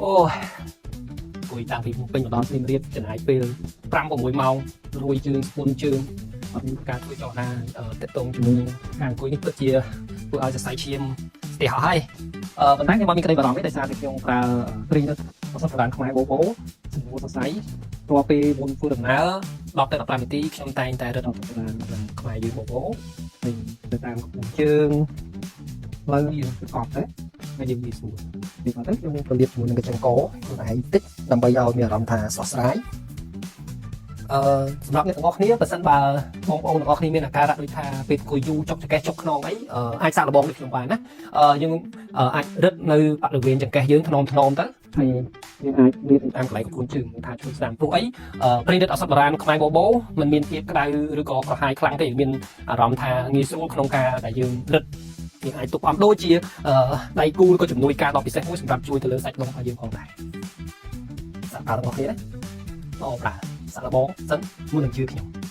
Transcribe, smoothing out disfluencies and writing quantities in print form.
អូយអង្គុយតាំងពីភ្នំពេញមកដល់សៀមរាបចំណាយពេល5 6ម៉ោងរួយជើងស្ពុនជើងអត់មានការធ្វើចលនាតាក់ទងជាមួយនឹងការអង្គុយនេះពិតជាធ្វើឲ្យសរសៃឈាមស្ទះអស់ហើយប៉ុន្តែខ្ញុំអត់មានក្តីបារម្ភទេដោយសារតែខ្ញុំប្រើប្រេងរឹតឱសថបុរាណខ្មែរបូបូសម្រួលសរសៃរាល់ពេលមុនធ្វើដំណើរ10ទៅ15នាទីខ្ញុំតែងតែរឹតឱសថបុរាណខ្មែរយើងបូបូហើយទៅតាមកំពង់ជើងផ្លូវយើងប្រកបទៅហើយយើងងាយស្រួលពីមកទៅខ្ញុំប្រលាបជាមួយនឹងកញ្ចឹងកខ្លួនឯងតិចដើម្បីឲ្យមានអារម្មណ៍ថាស្រស់ស្រាយសម្រាប់អ្នកទាំងអស់គ្នាបើសិនបើបងប្អូនទាំងអស់គ្នាមានអាការៈដូចថាពេលអង្គុយយូរចុកចង្កេះចុកខ្នងអីអាចសាកល្បងដូចខ្ញុំបានណាយើងអាចរឹតនៅបរិវេណចង្កេះយើងថ្នមថ្នមទៅហើយយើងអាចលាបតាមកន្លែងកំពូលជើងថាជួយស្ដាមព្រោះអីប្រេងរឹតឱសថបុរាណខ្មែរបូបូมันមានភាពក្តៅឬក៏ក្រហាយខ្លាំងទេមានអារម្មណ៍ថាងាយស្រួលក្នុងការដែលយើងរឹតយើងអាចទុកអំដូចជាដៃគូឬក៏ជំនួយការដ៏ពិសេសមួយសម្រាប់ជួយទៅលើសាច់ដុំរបស់យើងផងដែរសាកប្រើទាំងអស់គ្នាណាល្អប្រើសាកល្បងសិនមុននឹងជឿខ្ញុំ។